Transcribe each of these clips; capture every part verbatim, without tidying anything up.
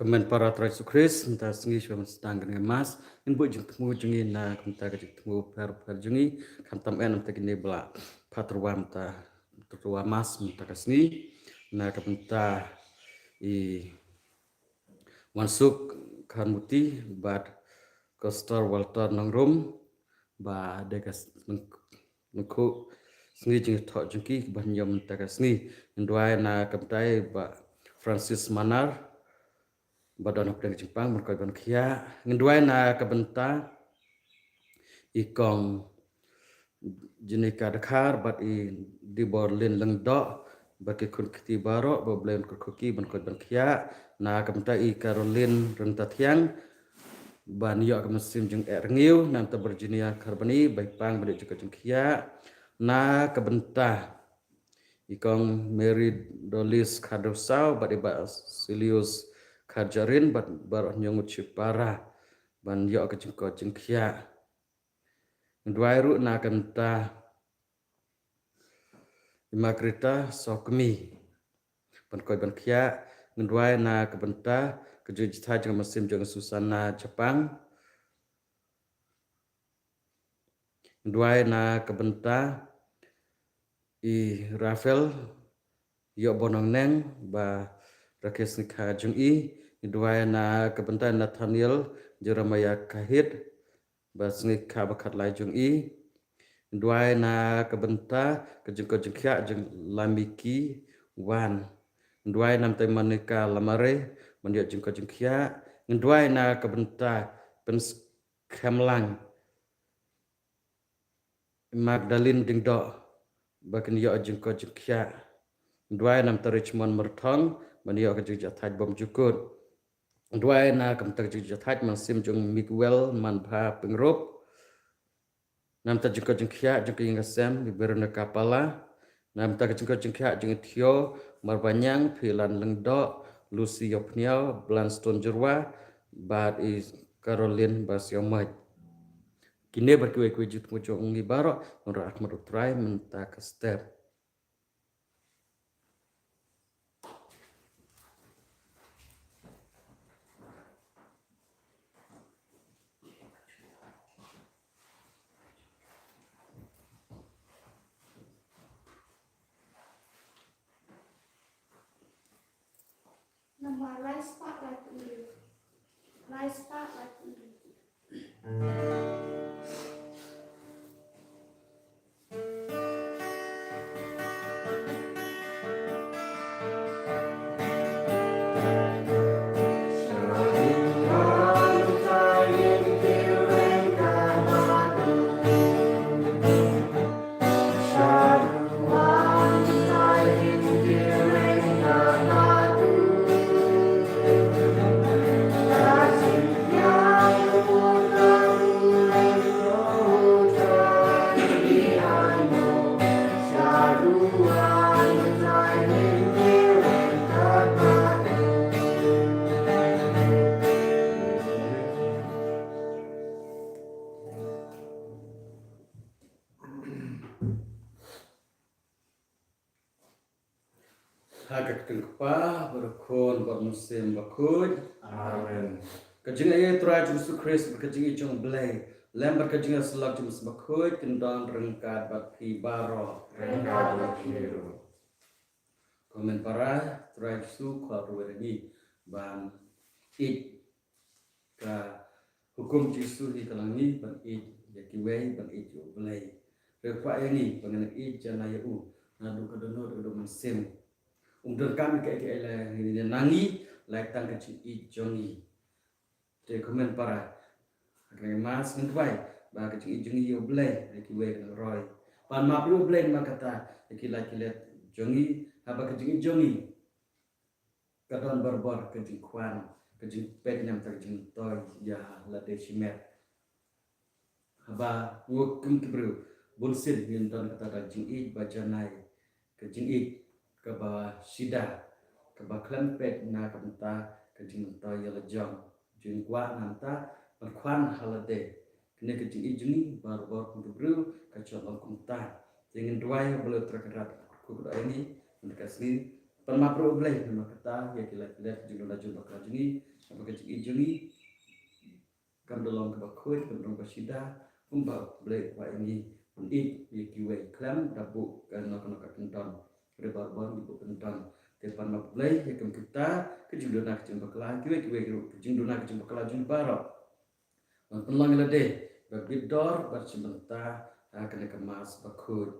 Kmen para Trai Jisu Khrist, mynta sngi shuwa mynstang ka ngi mass, ngin buh jingthmu jong ngi na ka bynta ka jingthmu pher pher jong ngi, khamtam eh na bynta kine ba la pha tyrwa mynta, tyrwa mass mynta ka sngi, na ka bynta i Wansuk Kharmuti bad Kostar Walter Nongrum, ba dei ka s-, nyngkhuh sngi jingthoh jong ki ba nyngkong mynta ka sngi. Ngin duwai na ka bynta i Bah Francis Manar, ba don hapdeng ka jingpang, ban koit ban khiah. Ngin duwai na ka bynta i Kong Jenika Dkhar bad i Dibor Lin Lyngdoh, bad ki khun kti baroh, ba U Blei un kyrkhu ki ban koit ban khiah. Na ka bynta i Caroline Ryntathiang, ban ïoh ka mynsiem jong eh rngiew, na bynta Virginia Kharbani, ba i pang ban ïoh jingkoit jingkhiah. Na ka bynta i Kong Mary Dolis Khardewsaw bad i Basilius Kharjarin bad baroh ñiewngud shipara, ban ïoh ka jingkoit jingkhiah. Ngin duwai ruh na ka bynta i Margarita Sokmi, ban koit ban khiah. Ngin duwai na ka bynta ka jingïaid jingthaid jong ka mynsiem jong i Susana Japang. Ngin duwai na ka bynta i Rafael Ïohbon Nongneng, ba rakhe sngikha jong i. Ngin duwai na ka bynta i Nathaniel Jeremiah Kahit, ba sngikha ba khatlai jong i. Ngin duwai na ka bynta ka jingkoit jingkhiah jong Lamiki Wan. Ngin duwai na ka bynta i Monica Lamare, ban ïoh jingkoit jingkhiah. Ngin duwai na ka bynta Pynskhem Lang, Magdalene Diengdoh, ba kin ïoh jingkoit jingkhiah. Ngin duwai na ka bynta Richmond Myrthong, ban ïoh ka jingïaid jingthaid bymjukut. Ngin duwai na ka bynta ka jingïaid jingthaid mynsiem jong Miguel Manbha Pyngrope. Na ka bynta jingkoit jingkhiah jong ka ïing ka sem i Veronica Pala. Na ka bynta ka jingkoit jingkhiah jong i Theo Marbaniang, Philan Lyngdoh, Lucy Ïophniaw, Blanstone Jyrwa bad i Caroline Basiamoit. Kine bad kiwei kiwei jingthmu jong ngi baroh, ngan rah ha khmat U Trai mynta ka step. Namar lai spah lai phew hynriew. Lai spah lai phew hynriew. Ha ka kyrteng u Kpa, bad u Khun, bad u Mynsiem Bakhuid. Amen. Ka jingaiei u Trai Jisu Khrist, bad ka jingïeit jong u Blei, lem bad ka jingïasyllok jong u Mynsiem Bakhuid, kin don ryngkat bad phi baroh. Ryngkat bad phi ruh. Ko hynmen para, u Trai Jisu u khot ruh ïa ngi ban ïeit. Ka hukum Jisu hi ka long ngi ban ïeit ïa kiwei, ban ïeit ïa u Blei. Hynrei u kwah ïa ngi ba ngin ïeit janai ïa u naduh ka dohnud haduh mynsiem. Um donkam ïa kaei kaei lei na ngi, lait tang ka jingïeit jong ngi. Te ko hynmen para, ha kane ka Mass ngin duwai ba ka jingïeit jong ngi ïa u Blei, ïa kiwei kan roi. Ban map ruh u Blei namar kata ïa ki lait ki let jong ngi, haba ka jingïeit jong ngi ka don barabor ka jingkwah, ka jingpeit na ka bynta ka jingmyntoi ïa lade shimet. Haba ngi kum ki briew, bunsien ngin don kata ka jingïeit ba janai, ka jingïeit kaba shida, kaba khlem peit na ka bynta ka jingmyntoi ïa la jong, jingkwah na ka bynta ban kwah ha lade. Kane ka jingïeit jong ngi barabor kum ki briew ka shah long kumta. Te ngin duwai ba U Blei u Trai Kynrad un kyrkhu kyrdoh ïa ngi mynta ka sngi. Ban map ruh u Blei namar kata ïa ki lait ki let, ka jingdon la jong bakla jong ngi. ba ka jingïeit jong ngi kam da long kaba khuid, kam da long ba shida, kumba U Blei u kwah ïa ngi ban ïeit ïa kiwei khlem da buh kano kano ka kyndon. Hynrei baroh baroh ngi buh kyndon. Te pan ma U Blei ïa ka kam kita ka jingduna ka jingbakla, kiwei kiwei ruh ka jingduna ka jingbakla jong baroh. Ban pynlong ïa lade ba bit dor bad shim bynta ha kane ka Mass bakhuid.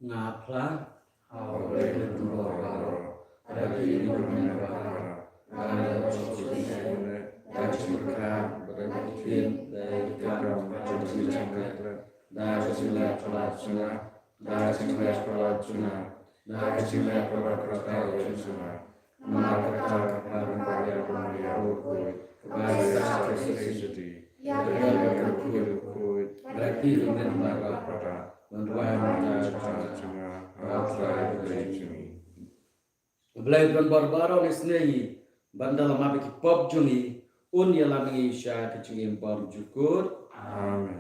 Nga phla. Haba U Blei u don baroh, da ki ïing u don baroh, da ka jingpyrkhat, da ka jingpyrkhat, da ka jingpyrkhat, da ka jingpyrkhat, da ka jingpyrkhat, da ka jingpyrkhat, da ka jingpyrkhat, da ka jingpyrkhat, da ka jingpyrkhat. Namar kata ka para ban ïa u khuid, ba ïa ka shisha ïa ka khuid, ba ïa ka khuid, ba ïa ka khuid, ban duwai na ka jingpyrkhat jong nga, ha U Trai U Blei jong ngi. U Blei u don bor baroh, un isynei ïa ngi, ban da la map ïa ki pop jong ngi, un ïalam ïa ngi sha ka jingim bymjukut. Amen.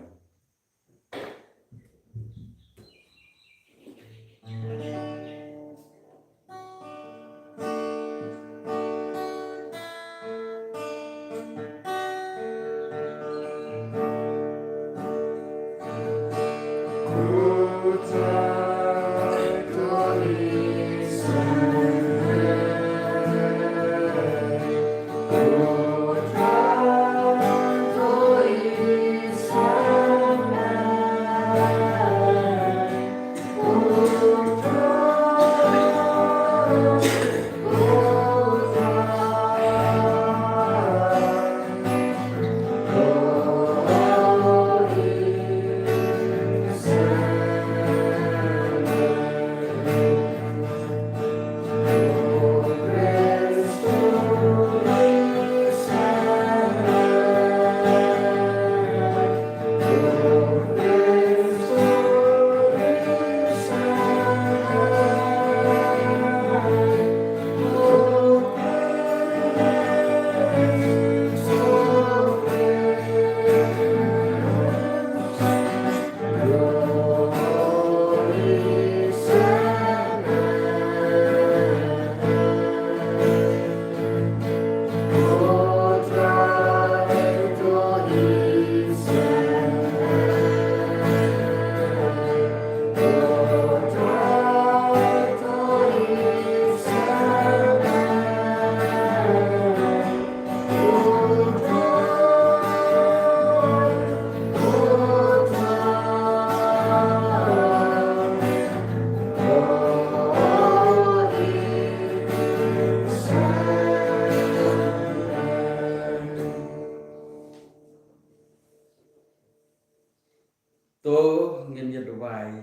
To ngin ïa duwai.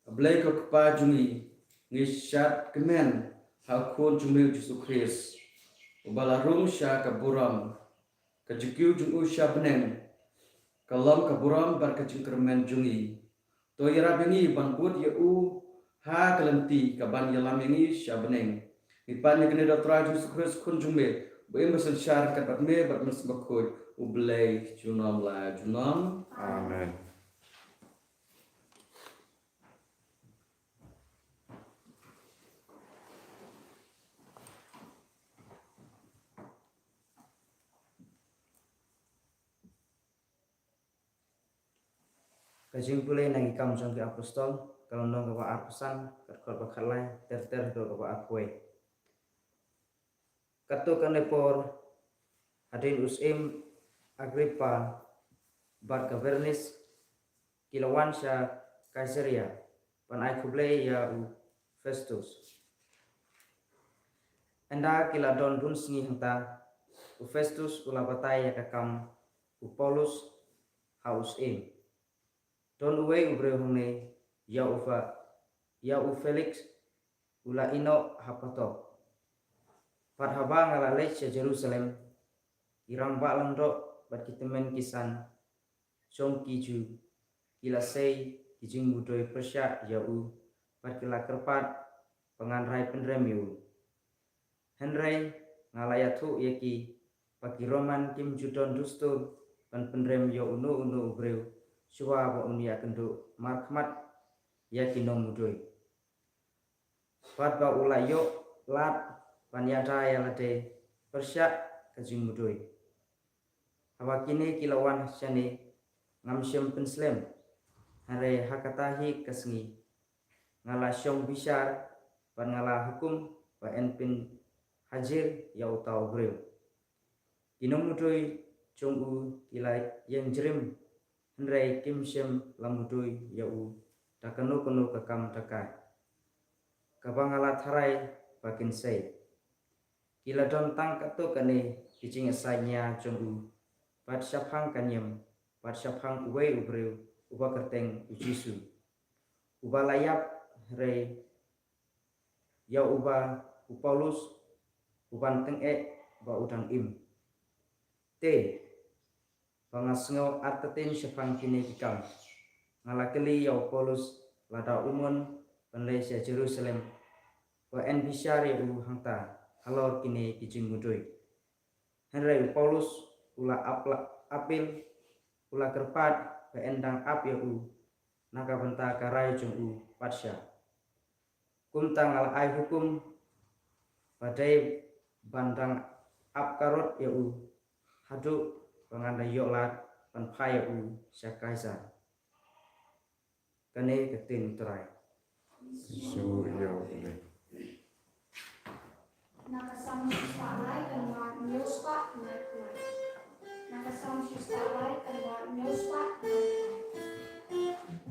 A Blei ko Kpa jong ngi, ngi shad kmen ha u Khun jong me u Jisu Khrist, uba la rung sha ka burom, ka jingkiew jong u sha bneng ka long ka burom bad ka jingkyrmen jong ngi. To ïarap ïa ngi ban bud ïa u ha ka lynti kaban ïalam ïa ngi sha bneng. Ngi pan ïa kane da u Trai Jisu Khrist Khun jong me, ba im ba synshar ryngkat bad me bad Mynsiem Bakhuid, U Blei junom la junom. Amen. Ka jingpule na ki Kam jong ki Apostol, ka lynnong kaba arphew san, ka dkhot ba khatlai ter ter haduh kaba arphew wei. Katto katne por, hadien u syiem Agrippa bad ka Bernis ki la wan sha Kaisaria ban ai khublei ïa u Festus. Ynda ki la don bun sngi hangta, u Festus u la batai ïa ka kam u Paulus ha u syiem. Don uwei u briew hangne, ïa u Fe-, ïa u Felix, u la ïehnoh ha patok. Bad haba nga la leit sha Jerusalem, ki rangbah lyngdoh bad ki tymmen ki san jong ki Jiw ki la sei ki jingmudui pyrshah ïa u, bad ki la kyrpad ba ngan rai pynrem ïa u. Hynrei nga la ïathuh ïa ki ba ki Roman kim ju don dustur ban pynrem ïa uno uno u briew shuwa ba un ïakynduh markhmat ïa ki nongmudui, bad ba u la ïoh lad ban ïada ïa lade pyrshah ka jingmudui. Haba kine ki la wan shane, ngam shym pynslem, hynrei ha kata hi ka sngi nga la shong bishar bad nga la hukum ba yn pynhajir ïa uta u briew. Ki nongmudui jong u ki la ïeng jrim, hynrei kim shym la mudui ïa u da kano kano ka kam da ka, kaba nga la tharai ba kin sei. Ki la don tang katto katne ki jingïasaid nia jong u, bad shaphang ka niam, bad shaphang uwei u briew uba kyrteng u Jisu, uba la ïap, hynrei ïa uba u Paulus u ban tyngeh ba u dang im. Te ba nga sngew artatien shaphang kine ki kam, nga la kylli ïa u Paulus lada u mon ban leit sha Jerusalem ba yn bishar ïa u hangta halor kine ki jingmudui. Hynrei u Paulus u la ap-, la appeal, u la kyrpad ba yn dang ap ïa u na ka bynta ka rai jong u patsha. Kumta nga la ai hukum ba dei ban dang ap karot ïa u haduh ba ngan da ïoh lad ban phah ïa u sha Kaisar. Kane ka ktien u Trai. Jisu ïa u leh. Na ka Salm shispah lai, kynwar hynñiew spah khyndai phew lai. Na ka Salm shispah lai, kynwar hynñiew spah khyndai phew lai.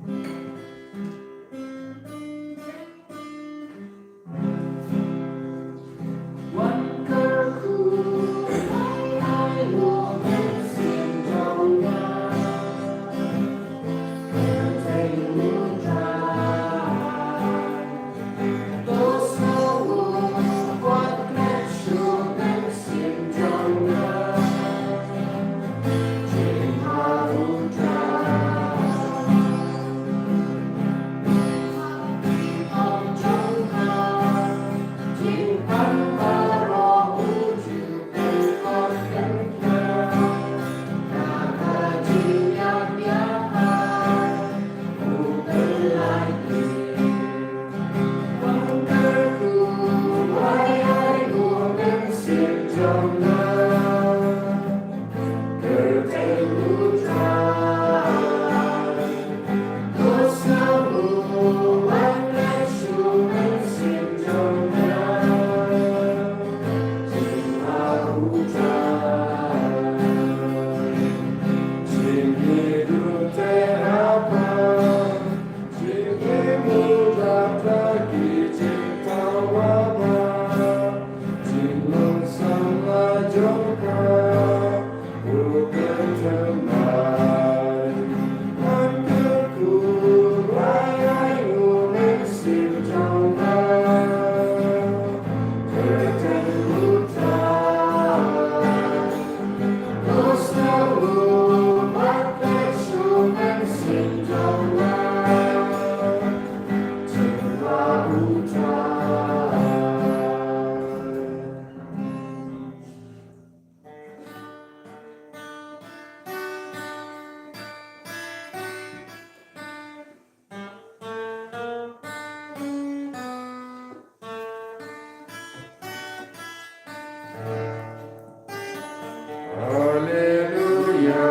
Haleluya,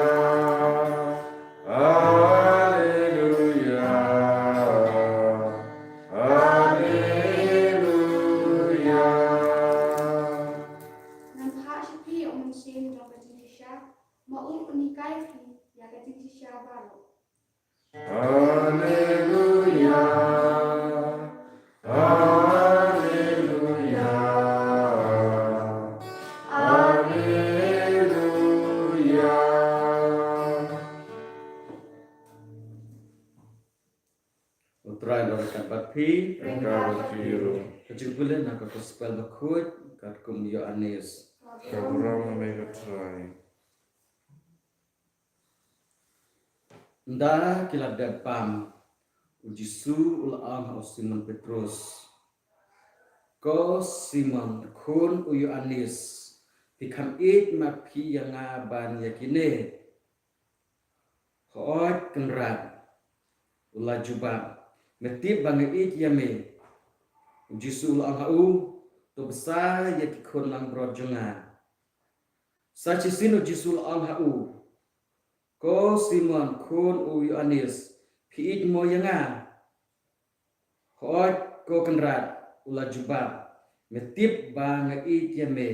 haleluya, haleluya. Ngan phah sha phi ïa u Mynsiem jong ka jingshisha, ma u un hikai phi ïa ka jingshisha baroh. Haleluya. Haleluya. Haleluya. U Trai un ryngkat bad phi. Ryngkat bad phi ruh. Ka jingpule na ka Gospel bakhuid katkum u Ïoannis. Ka burom ïa me ko Trai. Ynda ki la dep bam, U Jisu u la ong ha u Simon Petrus, "Ko Simon, khun u Ïoannis, phi kham ïeit ma phi ïa nga ban ïa kine?" "Hooid Kynrad," u la jubab, "me tip ba nga ïeit ïa me." U Jisu u la ong ha u, "To bsa ïa ki khun langbrot jong nga." Sa shisien u Jisu u la ong ha u, "Ko Simon, khun u Ïoannis, phi ïeit mo ïa nga?" "Hooid ko Kynrad," u la jubab, "me tip ba nga ïeit ïa me."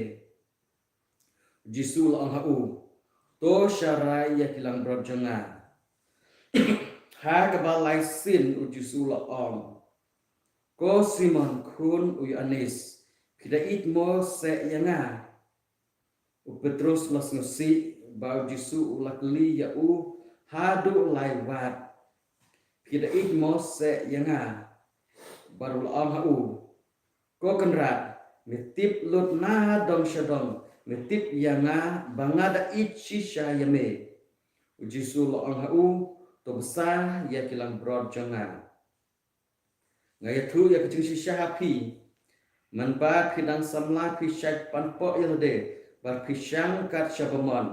U Jisu u la ong ha u, "To sharai ïa ki langbrot jong nga." Ha kaba lai sien u Jisu u la ong, "Ko Simon, khun u Ïoannis, phi da ïeit mo seh ïa nga?" U Petrus u la sngewsih ba u Jisu u la kylli ïa u haduh lai wat, "Phi da ïeit mo seh ïa nga?" Bad u la ong ha u, "Ko Kynrad, me tip lut na dong sha dong, me tip ïa nga ba nga da ïeit shisha ïa me." U Jisu u la ong ha u, "To bsa ïa ki langbrot jong nga." Nga ïathuh ïa ka jingshisha ha phi, man ba phi dang samla phi shait panpoh ïa lade, bad phi shang kat sha ba mon.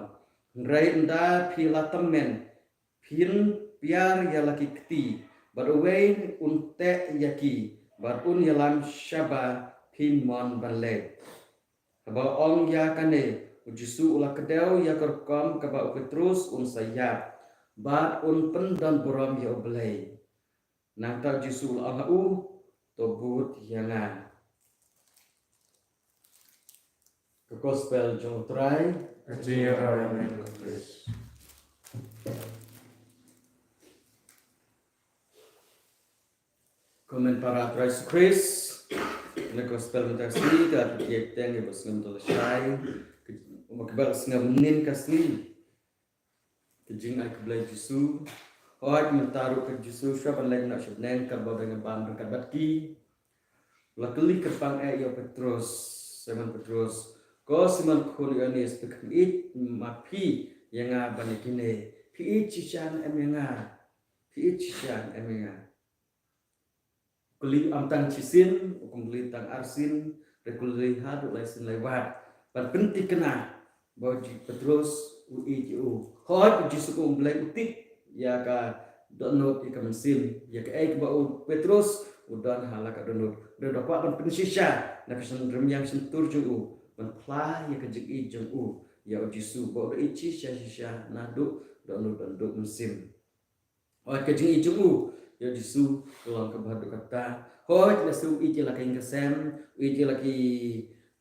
Hynrei ynda phi la tymmen, phin piar ïa la ki kti, bad uwei un teh ïa ki, bad un ïalam shaba phin mon ban leit. Haba u ong ïa kane, u Jisu u la kdew ïa ka rukom kaba u Petrus un sa ïap, bad un pyndon burom ïa U Blei. Nangta u Jisu u la ong ha u, "To bud ïa nga." Ka Gospel jong U Trai. Ka jingïarap ïa me, Khrist. Ko hynmen para Trai Jisu Khrist, na Gospel mynta ka sngi ka pyntieng ïa ba sngewthuh lashai, ka ba sngewmynnin ka sngi. Ka jingai ka Blei Jisu. Hooid mynta ruh ka Jisu shuwa ban leit noh sha bneng, ka ba dang ban ryngkat bad ki. La kylli kyrpang eh ïa u Petrus, Simon Petrus, "Ko Simon khun u Ïoannis, phi kham ïeit ma phi ïa nga ban ïa kine? Phi ïeit shisha ne em ïa nga? Phi ïeit shisha ne em ïa nga?" Kylli um tang shisien, um kylli tang arsien, hynrei kylli haduh lai sien lai wat. Ban pynthikna ba u Petrus u ïeit ïa u. Hooid u Jisu kum u Blei u tip ïa ka dohnud ïa ka mynsiem, ïa kaei kaba u Petrus u don ha la ka dohnud. Hynrei u da kwah ban pynshisha, na ka shynrang ïa ka shyntur jong u, ban phla ïa ka jingïeit jong u ïa u Jisu ba u da ïeit shisha shisha naduh dohnud, dohnud mynsiem. Hooid ka jingïeit jong u ïa u Jisu ka long kaba haduh katta. Hooid lehse u ïeit ïa la ka ïing ka sem, u ïeit ïa la ki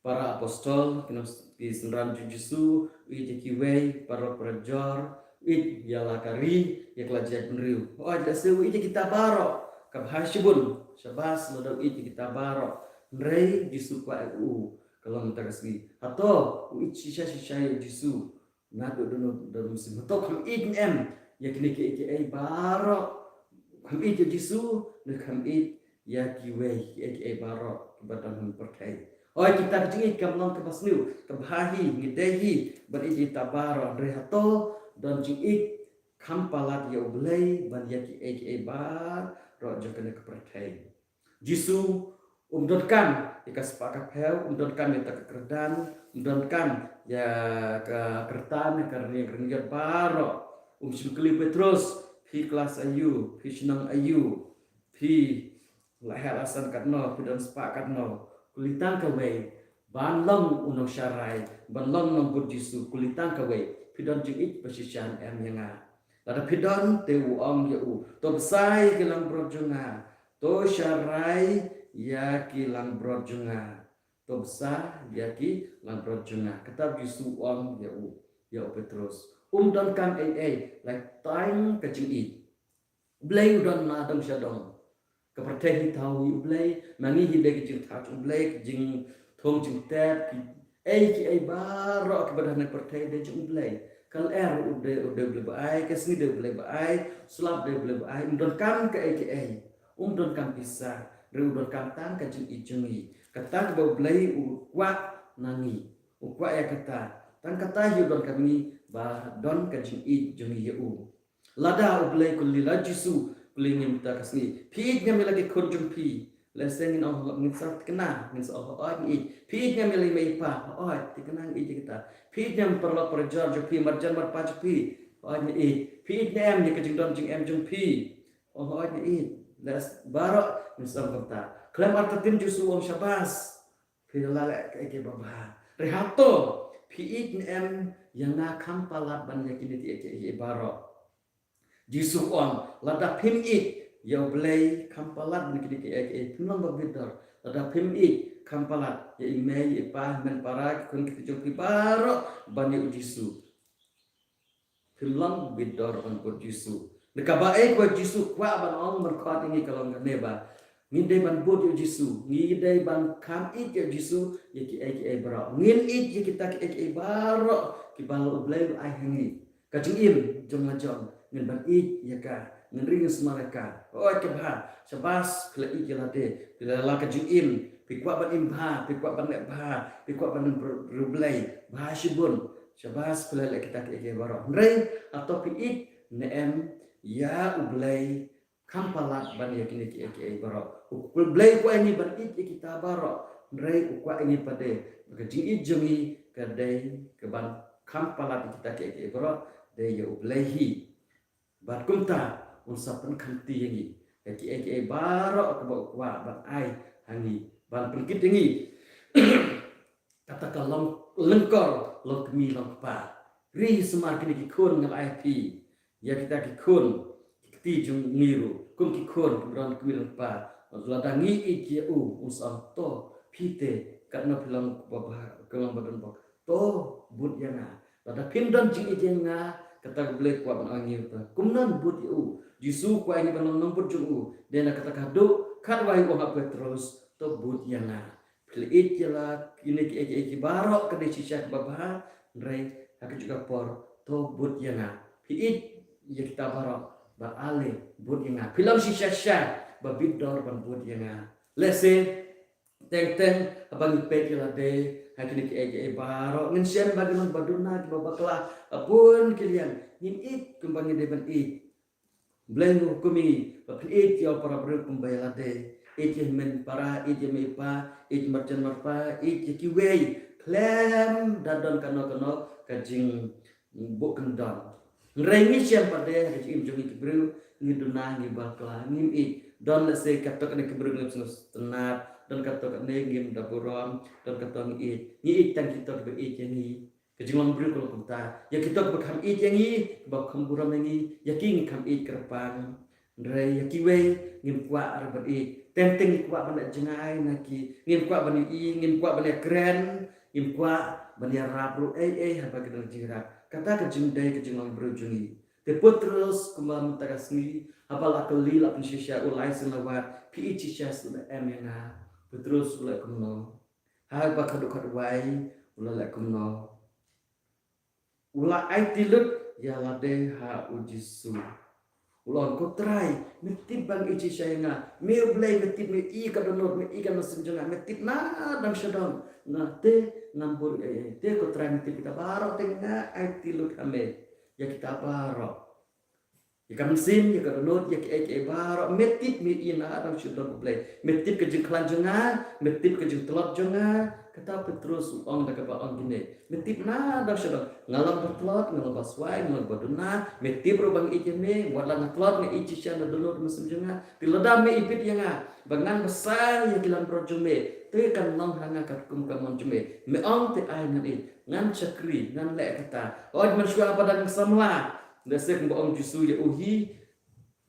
para apostol, ki nong ki synran jong u Jisu, u ïeit ïa kiwei, paralok parajor, u ïeit ïa la ka ri, ïa ka la jaitbynriew. Hooid lehse u ïeit ïa kita baroh, kaba ha shibun, shabas lada u ïeit ïa kita baroh. Hynrei u Jisu kwah ïa u, ka long mynta ka sngi. Hato u ïeit shisha shisha ïa u Jisu naduh dohnud dohnud mynsiem? Hato kham ïeit ne em ïa kine kiei kiei baroh? Kham ïeit ïa u Jisu ne kham ïeit ïa kiwei kiei kiei baroh kiba don ha pyrthei? Hooid kita ki jingïeit kam long kaba sniew, kaba ha hi, ngi dei hi ban ïeit ïa kita baroh, hynrei hato don jingïeit kham palat ïa U Blei ban ïa kiei kiei baroh jong kane ka pyrthei? Jisu um donkam ïa ka spah ka phew, um donkam ïa ka kyrdan, um donkam ïa ka kyrtan, ïa ka rynïeng rynïeng baroh. Um shym kylli Petrus, phi klas aiu, phi shnong aiu, phi la heh la san katno, phi don spah katno. Kylli tang kawei, ban long u nongsharai, ban long nongbud Jisu, kylli tang kawei, phi don jingïeit ba shisha ne em ïa nga? Lada phi don, te u ong ïa u, to bsa ïa ki langbrot jong nga, to sharai ïa ki langbrot jong nga, to bsa ïa ki langbrot jong nga. Kata U Jisu u ong ïa u, ïa u Petrus. Um donkam ei ei, la tang ka jingïeit. U Blei u don na dong sha dong. Ka pyrthei hi thaw hi U Blei, ma ngi hi dei ka jingthaw jong U Blei, ka jingthung jingtep, kiei kiei baroh kiba don ha pyrthei dei jong U Blei. Ka lyer u dei, u dei U Blei ba ai, ka sngi dei U Blei ba ai, slap dei U Blei ba ai, um donkam kaei kaei, um donkam pisa, hynrei u donkam tang ka jingïeit jong ngi. Kata kaba U Blei u kwah na ngi, u kwah ïa kata, tang kata hi u donkam ngi ba don ka jingïeit jong ngi ïa u. Lada U Blei kylli, la Jisu Pule ngi mynta ka sngi. Phi ïeit ne em ïa la ki khun jong phi? Lehse ngin ong, ngin sa thikna, ngin sa ong, hooid ngi ïeit. Phi ïeit ne em ïa la i mei i pa? Hooid, thikna ngi ïeit ïa kita. Phi ïeit ne em paralok parajor jong phi, marjan marpa jong phi? Hooid ngi ïeit. Phi ïeit ne em ïa ka jingdon jingem jong phi? Ong, hooid ngi ïeit. Lehse baroh ngin sa ong kumta. Khlem artatien Jisu u ong, shabas, phi la leh kaei kaei ba bha. Hynrei hato phi ïeit ne em ïa nga kham palat ban ïa kine kiei kiei baroh? Jisu u ong, lada phim ïeit ïa U Blei kham palat ban ïa kine kiei kiei, phim long ba bit dor. Lada phim ïeit kham palat ïa i mei, i pa, hynmen para, ki khun ki kti jong phi baroh ban ïa U Jisu, phim long bit dor ban bud Jisu. Nangta kaba ei kaba Jisu u kwah ban ong, ban khot ïa ngi ka long kane ba ngi dei ban bud ïa U Jisu. Ngi dei ban kham ïeit ïa U Jisu ïa kiei kiei baroh. Ngin ïeit ïa kita kiei kiei baroh kiba U Blei u ai ha ngi. Ka jingim jong la jong, ngin ban ïeit ïa ka, ngin ring ngin sumar ïa ka. Hooid ka bha, shabas, phi la ïeit ïa lade, phi la leh ka jingim, phi kwah ban im bha, phi kwah ban leh bha, phi kwah ban ïeit riewblei bha shibun. Shabas, phi la leh kita kiei kiei baroh. Hynrei hato phi ïeit ne em ïa U Blei kham palat ban ïa kine kiei kiei baroh? U Blei u kwah ïa ngi ban ïeit ïa kita baroh. Hynrei u kwah ïa ngi pat de ba ka jingïeit jong ngi ka dei ka ban kham palat ïa kita kiei kiei baroh, dei ïa U Blei hi. Bad kumta un sa pynkhamti ïa ngi ïa kiei kiei baroh kaba u kwah ban ai ha ngi, ban pynkit ïa ngi. Kata ka long lyngkor, long kmie long kpa. Ri sumar kine ki khun nga la ai phi. Ïa kita ki khun ki kti jong ngi ruh kum ki khun kiba don kmie don kpa. Lada ngi ïeit ïa u, un sa ong, to phi te, katno phi long ba bha, ka long ba don bok, to bud ïa nga. Lada phim don jingïeit ïa nga, kata ka Blei u kwah ban ong ïa ngi, kumno bud ïa u? Jisu u kwah ïa ngi ban long nongbud jong u. Dei na kata ka haduh khatwei u ong ha Petros, to bud ïa nga. Phi la ïeit ïa la kine kiei kiei baroh, ka dei shisha kaba bha. Hynrei ha kajuh ka por, to bud ïa nga. Phi ïeit ïa kita baroh, bad ale bud ïa nga. Phi long shisha shisha ba bit dor ban bud ïa nga. Lehse teng teng haba ngi peit ïa lade ha kine kiei kiei baroh, ngin shem ba ki long ba duna, kiba bakla ha bun ki liang. Ngin ïeit kumba ngi dei ban ïeit. Blei u hukum ïa ngi ba phin ïeit ïa u para briew kumba ïa lade. Ïeit ïa i hynmen para, ïeit ïa i mei i pa, ïeit marjan marpa, ïeit ïa kiwei. Khlem da don kano kano ka jingbuh kyndon. Hynrei ngi shem pat de ha ka jingim jong ngi ki briew, ngi duna, ngi bakla, ngim ïeit. Don lehse katto katne ki briew ngim sngewtynnad, don katto katne ngim da burom, don katto ngi ïeit. Ngi ïeit tang kito kiba ïeit ïa ngi. Ka jinglong briew ka long kumta. Ïa kito kiba kham ïeit ïa ngi, kiba kham burom ïa ngi, ïa ki ngi kham ïeit kyrpang. Hynrei ïa kiwei ngim kwah ruh ban ïeit. Teng teng ngi kwah ban leh jngai na ki, ngim kwah ban ïohi, ngim kwah ban ïakren, ngim kwah ban ïarap ruh ei ei haba ki don jingïarap. Kata ka jingdei ka jinglong briew jong ngi. Te Petros kumba mynta ka sngi, haba la kylli, la pynshisha, u la ai shisha, wat phi ïeit shisha shisha ne em ïa nga? Petros u la kumno? Haba khatduh khatwei u la leh kumno? U la aiti lut ïa lade ha U Jisu. U la ong, ko Trai, me tip ba nga ïeit shisha ïa nga. Me U Blei me tip, me i ka dohnud, me i ka mynsiem jong nga, me tip nadong shadong. Nga te ngam bun ei ei. Te ko Trai me tip kita baroh, te nga aiti lut ha me ïa kita baroh. Ïa ka mynsiem, ïa ka dohnud, ïa kiei kiei baroh. Me tip, me i nadong shadong ko Blei. Me tip ka jingkhlaiñ jong nga, me tip ka jingtlot jong nga. Kata Petros u ong da kaba ong kine. Me tip nadong shadong. Nga long ba tlot, nga long ba swai, nga long ba duna. Me tip ruh ba nga ïeit ïa me, wat la nga tlot nga ïeit shisha na dohnud mynsiem jong nga. Te lada me ibit ïa nga ba ngan bsa ïa ki langbrot jong me, te kan long ha nga katkum ka mon jong me. Me ong te ai ngan ïeit, ngan shakri, ngan leh kata. Oi, mynshuwa ba dang samla. Lehse kumba ong Jisu ïa u hi,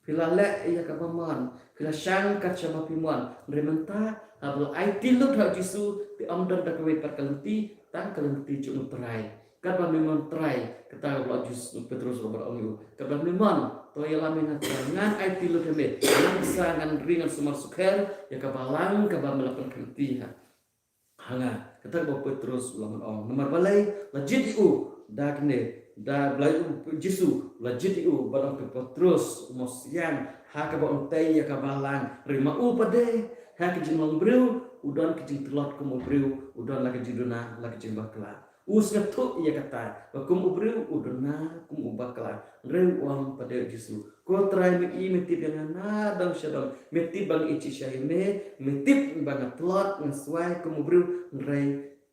phi la leh ïa kaba mon, phi la shang kat shaba phi mon. Hynrei mynta haba la aiti lut ha U Jisu, te ym don da kawei pat ka lynti, tang ka lynti jong U Trai. Katba me mon Trai, kata ka ba la Jisu, Petros u la ong ïa u. Katba me mon, to ïalam ïa nga Trai, ngan aiti lut ïa me, ngan bsa, ngan ri, ngan sumar sukher ïa ka balang kaba me la pynkyntiew ha ha nga. Kata kaba Petros u la ong. Namar balei? La jied ïa u da kine, da balei u Jisu la jied ïa u ba long ka Petros u mosliang ha kaba un tei ïa ka balang. Hynrei ma u pat de, ha ka jinglong briew u don ka jingtlot kum u briew, u don la ka jingduna, la ka jingbakla. U sngewthuh ïa kata ba kum u briew u duna kum u bakla. Hynrei u ong pat ïa u Jisu, Ko Trai, me i me tip ïa nga na dong sha dong. Me tip ba nga ïeit shisha ïa me, me tip ba nga tlot nga swai kum u briew. Hynrei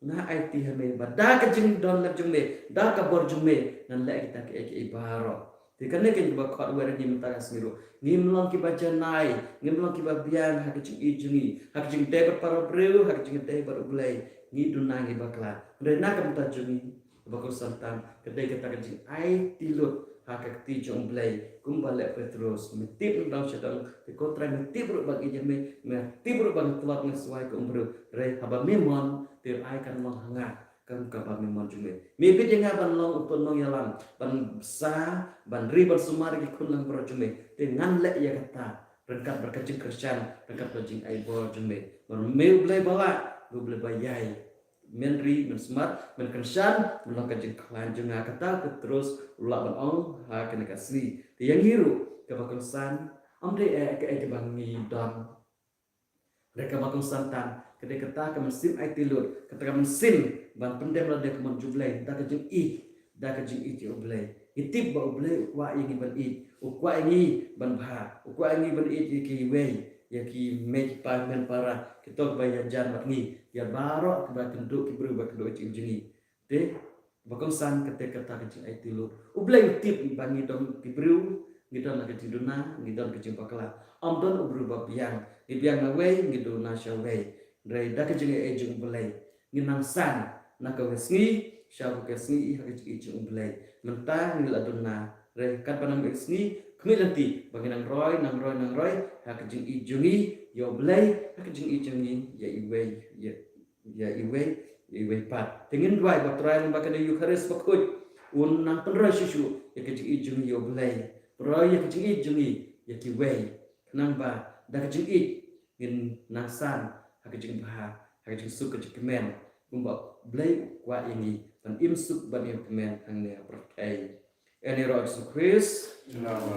nga aiti ha me ba da ka jingdon lem jong me, da ka bor jong me, ngan leh kita kiei kiei baroh. Te kane ka dei kaba khot wer ïa ngi mynta ka sngi ruh. Ngim long kiba janai, ngim long kiba biang ha ka jingïeit jong ngi, ha ka jingïadei bad para briew, ha ka jingïadei bad U Blei. Ngi duna ngi bakla. Hynrei na ka bynta jong ngi, kaba kongsan tang ka dei kata ka jingaiti lut ha ka kti jong U Blei. Kumba leh Petrus, me tip na dong sha dong, te Ko Trai me tip ruh ba nga ïeit ïa me, me tip ruh ba nga tlot nga swai kum u briew. Hynrei haba me mon, te ai kan long ha nga kum kaba me mon jong me. Me bit ïa nga ban long uto u nongïalam, ban bsa, ban ri, ban sumar ïa ki khun langbrot jong me. Te ngan leh ïa kata ryngkat bad ka jingkyrshan, ryngkat bad ka jingai bor jong me. Namar me U Blei ba lah, me U Blei ba ïai. Men ri, men sumar, men kyrshan, men long ka jingkhlaiñ jong nga. Kata Petrus u lah ban ong ha kane ka sngi. Te ïa ngi ruh, kaba kongsan, ym dei eh kaei kaba ngi don. Hynrei kaba kongsan tang ka dei kata ka mynsiem aiti lut, kata ka mynsiem ban pyndem lade ka mon jong U Blei da ka jingïeit, da ka jingïeit ïa U Blei. Ngi tip ba U Blei u kwah ïa ngi ban ïeit, u kwah ïa ngi ban bha, u kwah ïa ngi ban ïeit ïa kiwei, ïa ki mei ki pa, hynmen para, kito kiba ïajan bad ngi, ïa baroh kiba kynduh, ki briew ba kynduh ïa ka jingim jong ngi. Te ba kongsan kata, kata ka jingaiti lut. U Blei u tip ba ngi don ki briew, ngi don ka jingduna, ngi don ka jingbakla. Ym don u briew ba biang, ngi biang na wei, ngi duna sha wei. Hynrei da ka jingai jong U Blei, ngi nang san na kawei ka sngi sha kawei ka sngi ha ka jingïeit jong U Blei. Mynta ngi la duna, hynrei katba nang ïa ka sngi, khmih lynti ba ngi nang roi, nang roi, nang roi ha ka jingïeit jong ngi ïa U Blei, ha ka jingïeit jong ngi ïa iwei, ïa ïa iwei, ïa iwei pat. Te ngin duwai ba U Trai lyngba kane ka Eukharist bakhuid un nang pynroi shuh shuh ïa ka jingïeit jong ngi ïa U Blei, pynroi ïa ka jingïeit jong ngi ïa kiwei, khnang ba da ka jingïeit ngin nang san ha ka jingbha, ha ka jingsuk, ka jingkmen, kumba U Blei u kwah ïa ngi ban im suk, ban im kmen hangne ha pyrthei. Ïa une u Jisu Khrist. Amen.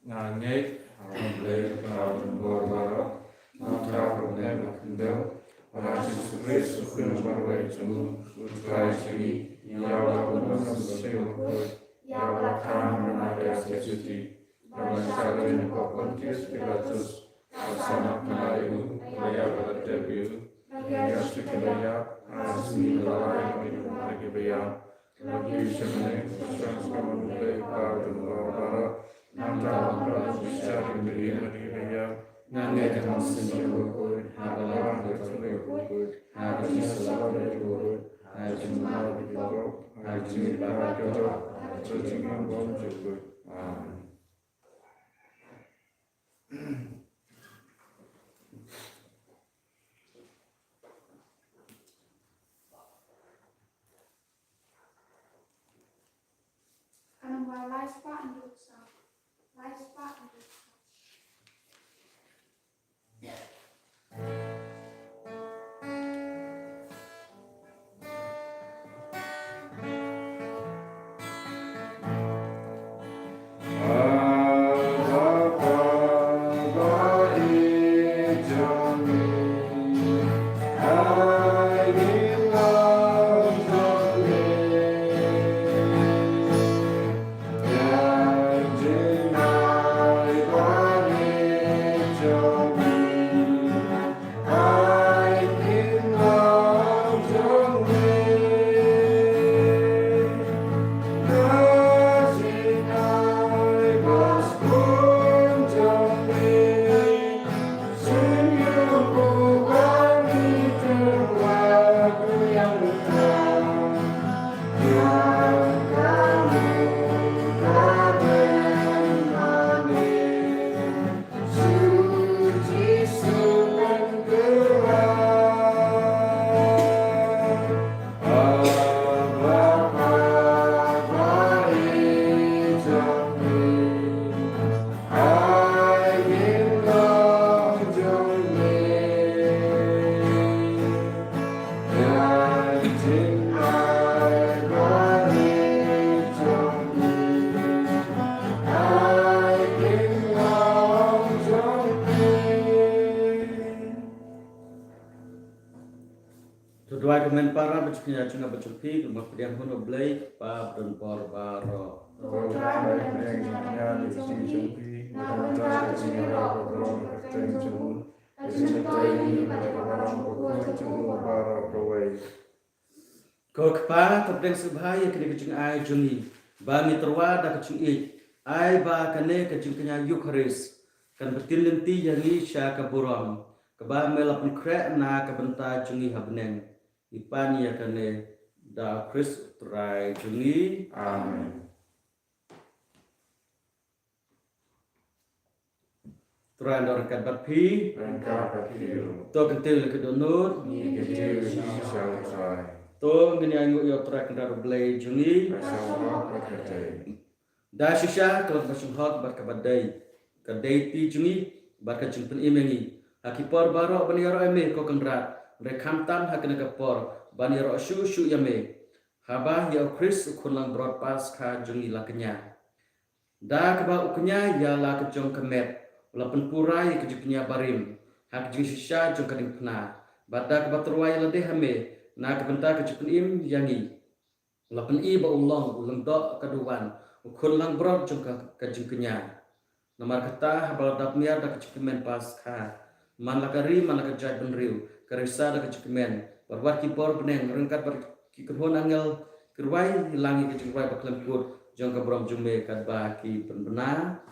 Nga ngeit ha U Blei Kpa jong ngi baroh, Kpa jong ngi baroh, ha U Jisu Khrist, u Khun uba ïeit jong ngi, U Trai jong ngi, ïa uba la bun ban sngewsih bakhuid, ïa uba la khang na Maria Theisotti, uba la shah lynti ha u Pontius Pilatus, la sahnarphna ïa u, la ïap, la tep ïa u, la ïasuk, la ïap, ha ka sngi ba lai, la mih na ki ba ïap, la kiew sha bneng, la shong sha ka hynmen U Blei Kpa jong ngi baroh. Nangta un wan ban bishar ïa ki mei bad ki ïap. Nga ngeit ha U Mynsiem Bakhuid, ha ka Balang Katholik bakhuid, ha ka jingïasyllok bakhuid, ha ka jingmap ïa ki pop, ha ka jingmihpat katto, ha ka jingim bymjukut. Amen. Ka namba lai spah hynriew saw. Lai spah hynriew saw. Wai ka men para ba jingkñia jong nga bad jong phi, kumba pdiang hun U Blei, Kpa ba don bor baroh. Ko Trai, ba don bor jingkñia jong phi, ba don bor jingkñia jong u, ka jingkñia jong u baroh kawei. Ko Kpa, to pdiang sngewbha ïa kane ka jingai jong ngi, ba ngi tyrwa da ka jingïeit, ai ba kane ka jingkñia Eukharist kan btin lynti ïa ngi sha ka burom, kaba me la pynkhreh na ka bynta jong ngi ha bneng. Ngi pan ïa kane da U Khrist U Trai jong ngi. Amen. Trai un don ryngkat bad phi. Ryngkat bad phi ruh. To kyntiew ïa ka dohnud. Ngi kyntiew shisha ïa U Trai. To ngin ïa ainguh ïa U Trai Kynrad U Blei jong ngi. Ka sngewbha bad ka dei. Da shisha ka long kaba shyngkong bad kaba dei, ka dei ti jong ngi bad ka jingpynim ïa ngi ha ki por baroh ban ïaroh ïa me ko Kynrad, hynrei khamtam ha kane ka por ban ïaroh shuh shuh ïa me, haba ïa U Khrist U Khun Langbrot Paskha jong ngi la kñia. Da kaba u kñia ïa la ka jong ka met, u la pynpura ïa ka jingkñia barim ha ka jingshisha jong ka diengphna, bad da kaba tyrwa ïa lade ha me na ka bynta ka jingpynim ïa ngi, u la pyni ba u long u lyngdoh ka duwan, U Khun Langbrot jong ka, ka jingkñia. Namar kata, haba la dap miar da ka jingkmen Paskha, man la ka ri, man la ka jaitbynriew, ka risa da ka jingkmen, bad wat ki bor bneng ryngkat bad ki kynhun angel ki rwai lang ïa ka jingrwai bakhlem kut jong ka burom jong me, katba ki pynbna.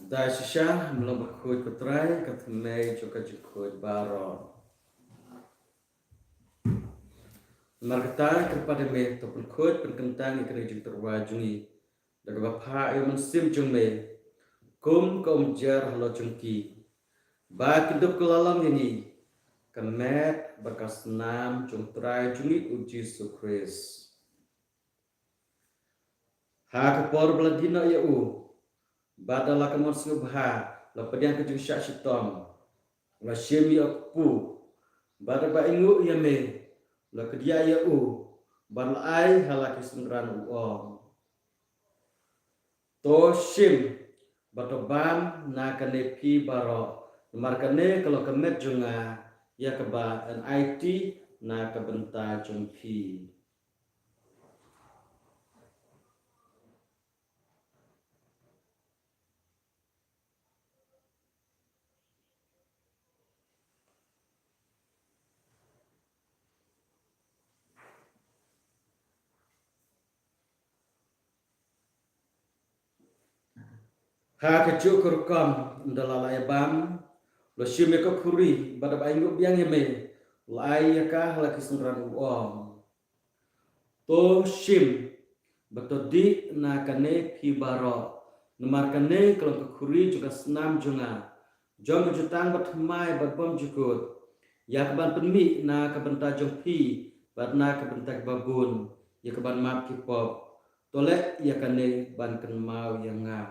Da shisha, me long bakhuid ko Trai, ka thymmei jong ka jingkhuid baroh. Namar kata, kyrpad ïa me, to pynkhuid pynkyntang ïa kane ka jingtyrwa jong ngi da kaba phah ïa u Mynsiem jong me, kum ka umjer halor jong ki, ba kin dup kylla long ïa ngi ka met bad ka snam jong U Trai jong ngi U Jisu Khrist. Ha ka por ba la die noh ïa u, bad da la ka mon sngewbha, la pdiang ka jingshah shitom, la shim ïa u kpu, bad da kaba ainguh ïa me, la kdiah ïa u, bad la ai ha la ki synran, u ong: To shim bad to bam na kane phi baroh, namar kane ka long ka met jong nga, ïa kaba yn aiti na ka bynta jong phi. Ha kajuh ka rukom, ynda la lah ïa bam, u la shim ïa ka khuri, bad da kaba ainguh biang ïa me, u la ai ïa ka ha la ki synran, u ong: To shim bad to dih na kane phi baroh, namar kane ka long ka khuri jong ka snam jong nga, jong ka jutang bathymmai bad bymjukut, ïa kaban pynmih na ka bynta jong phi bad na ka bynta kiba bun, ïa kaban map ki pop. To leh ïa kane ban kynmaw ïa nga.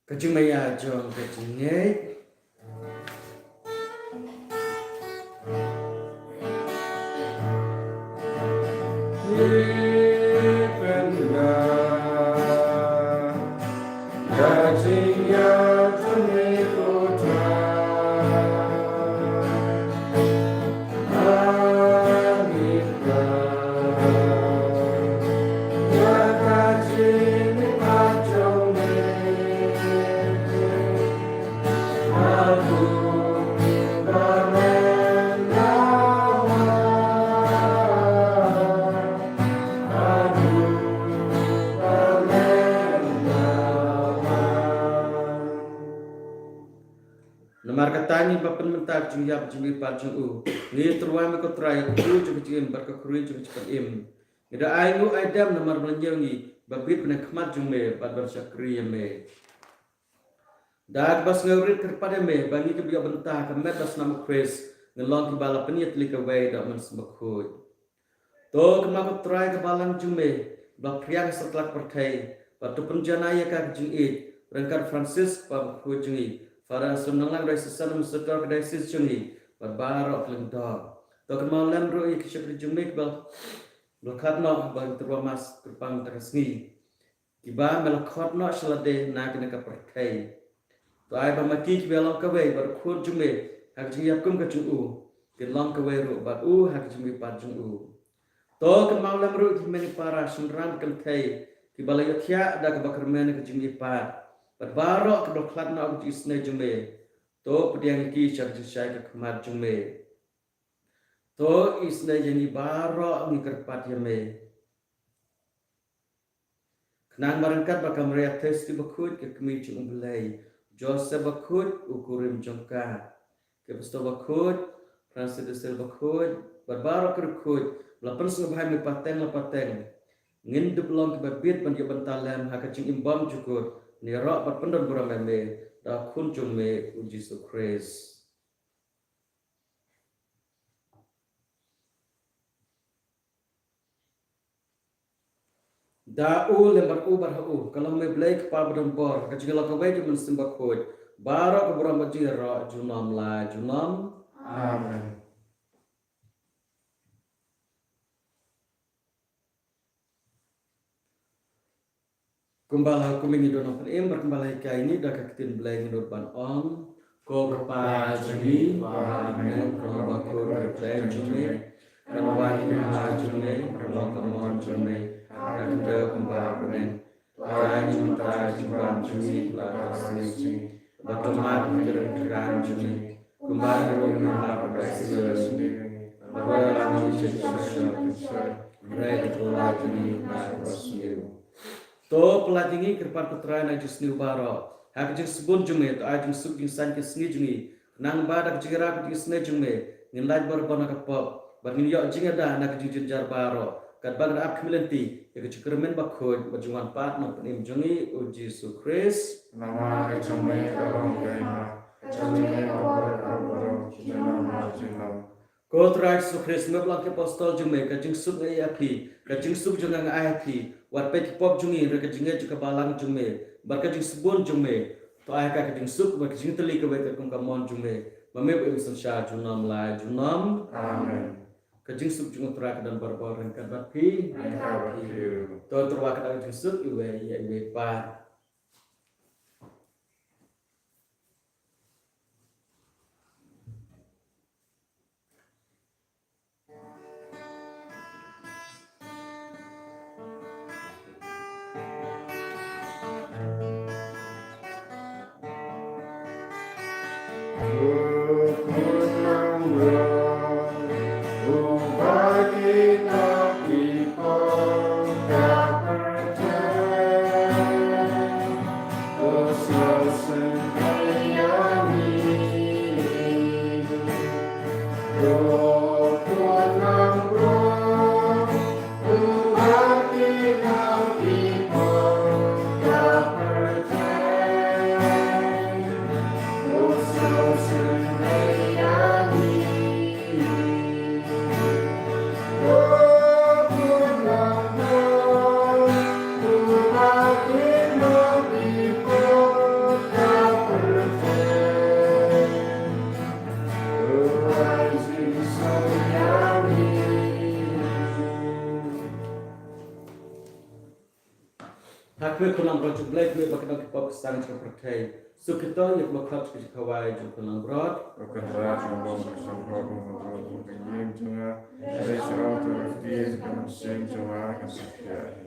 Ka jingmaïa jong ka jingngeit. ngi ba pynmynta ka jingïap jong me pat jong u. Ngi tyrwa me ko Trai, ka khrup jong ka jingim bad ka khrup jong ka jingpynim. Ngi da ai nguh ai dem namar ba la ñiew ngi ba bit pynkhmat jong me bad ban shakri ïa me. Da kaba sngew rit kyrpad ïa me ba ngi kiba ïoh bynta ka met bad snam u Khrist, ngi long kiba la pynïatylli kawei da u Mynsiem Bakhuid. To kynmaw ko Trai ka balang jong me ba phriang satlak pyrthei, bad to pynjanai ïa ka ka jingïeit ryngkat Francis Kpa Bakhuid jong ngi, Father Aslam Nanglang Diocesan Administrator ka diocese jong ngi, bad baroh ka lyngdoh. To kynmaw lem ruh ïa ki shakri jong me kiba la khlad noh ba ngi tyrwa mass kyrpang mynta ka sngi, kiba me la khot noh sha lade na kane ka pyrthei. To ai ba ma ki kiba long kawei bad u Khun jong me ha ka jingïakhun ka jong u, kin long kawei ruh bad u ha ka jingmihpat jong u. To kynmaw lem ruh ki hynmen ki para, shynrang kynthei kiba la ïohthiah da kaba kyrmen ka jingmihpat, bad baroh kiba la khlad noh ka jingisynei jong me. To pdiang ïa ki sha ka jingshai ka khmat jong me. To isynei ïa ngi baroh, ngi kyrpad ïa me. Khnang ba ryngkat bad ka Maria Theisotti Bakhuid ka kmie jong u Blei, Joseph Bakhuid u kurim jong ka, ki Pastor Bakhuid, Francis de Sales Bakhuid, bad baroh ki riewkhuid ba la pynsngewbha ïa me pateng la pateng, ngin dup long kiba bit ban ïoh bynta lem ha ka jingim bymjukut, ne ïaroh bad pyndon burom ïa me da u Khun jong me u Jisu Khrist. Da u, lem bad u, bad ha u, ka long me Blei Kpa badonbor, ha ka jingïaroh kawei jong u Mynsiem Bakhuid, baroh ka burom bad jingïaroh junom la junom. Amen. Kumba la hukum ngi don nongpynim, bad kumba la hikai ngi da ka ktien Blei, ngi nud ban ong: Ko Kpa jong ngi ba ha bneng, ka long bakhuid ka kyrteng jong me, kan wan ka hima jong me, kan long ka mon jong me ha ka khyndew kumba ha bneng. To ai ngi mynta ka jingbam jong ngi ha ka sngi, bad to map ïa ki ryngkat jong ngi, kumba ngi ruh ngi map ïa ki ba sniew ïa ngi, bad wat lam ngi sha ka jingpynshoi, hynrei to pynlait ngi na kaba sniew. To pynlait ngi, kyrpad ko Trai, na jingsniew baroh, ha ka jingsbun jong me. To ai jingsuk jingsaiñ ka sngi jong ngi, khnang ba da ka jingïarap ka jingisynei jong me, ngin lait barabor na ka pop, bad ngin ïoh jingïada na ka jingjynjar baroh, katba ngi ap khmih lynti ïa ka jingkyrmen bakhuid bad jingwan pat nongpynim jong ngi u Jisu Khrist. Namar ka jong me ka long ka hima, ka jong me ka bor, ka bor junom la junom. Ko Trai Jisu Khrist, me ba la ong ki apostol jong me, ka jingsuk nga ai ha phi, ka jingsuk jong nga nga ai ha phi. Wat peit ki pop jong ngi, hynrei ka jingngeit jong ka balang jong me bad ka jingsbun jong me. To ai ha ka ka jingsuk bad ka jingtylli kawei katkum ka mon jong me, ma me ba im synshar junom la junom. Amen. Ka jingsuk jong u Trai ka don barabor ryngkat bad phi. Ryngkat bad phi ruh. To tyrwa kata ka jingsuk iwei ïa iwei pat. Ha khmih, khun langbrot jong U Blei, khmih ba ki don ki pop ki sang jong ka pyrthei. Suk kito ïa kiba khot sha ka jingkhawai jong u khun langbrot. Ko Kynrad jong u bymjukut, sngewbha ban ïoh ka jingim jong nga. Dei sha ka mynsiem jong nga kan sa khia hi.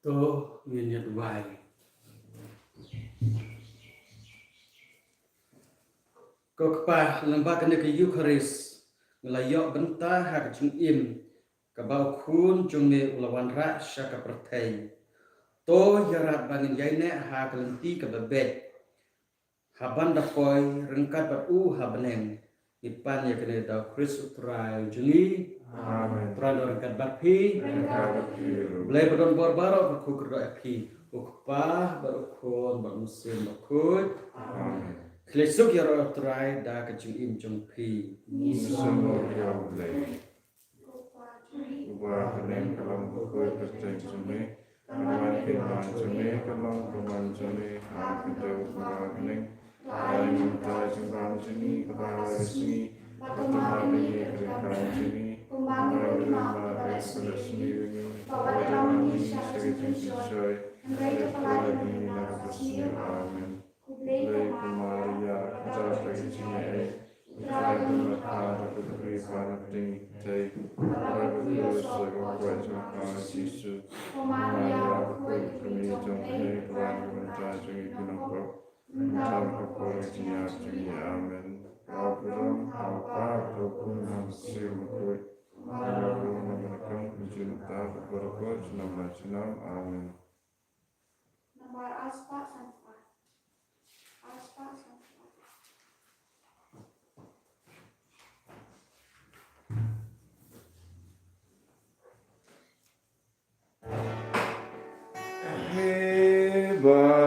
To ngin ïa duwai. Ko Kpa, lyngba kane ka Eukharist, nga la ïoh bynta ha ka jingim kaba u Khun jong me u la wanrah sha ka pyrthei. To ïarap ba ngin ïaineh ha ka lynti kaba beit. Haban da poi ryngkat bad u ha bneng. Ngi pan ïa kane da u Khrist u Trai jong ngi. Amen. Trai don ryngkat bad phi. Ryngkat bad phi ruh. Blei ba don bor baroh ba kyrkhu kyrdoh ïa phi. U Kpa bad u Khun bad u Mynsiem Bakhuid. Amen. Khlei suk ïaroh ïa u Trai da ka jingim jong phi. Ngi sngewbha ïa u Blei. U Kpa ha bneng, ka long ka kyrteng jong me. Ka mon ka ïing jong me, ka long ka mon jong me ha ka dei uba ha bneng. Ai ngi mynta ka jingbam jong ngi kaba ha ka sngi, bad ka mon ka ïing ka dei ka mon jong ngi. Kumba ngi ïohi ïa ka dei ka mon jong ngi, bad wat ïa lam ngi sha ka jingshoi, hynrei kylla ngi na ka basniew. Amen. Khublei ko Maria, ka dei ka jingïaid, u Trai u don bad phi ha baroh ki kynthei, bad ha phi ka kynthei ba kyrkhu ïa u Jisu. Ko Maria, khuid ka kmie jong U Blei, to wan ka bynta jong ngi ki nongpop, mynta bad ha ka por ka jingïap jong ngi. Amen. Ka burom ha u Kpa, ha u Khun, ha u Mynsiem Bakhuid. Kumba la long mynta, mynta, junom, amen. Nambar arspah sanphew ar. Arspah sanphew ar. Hei ba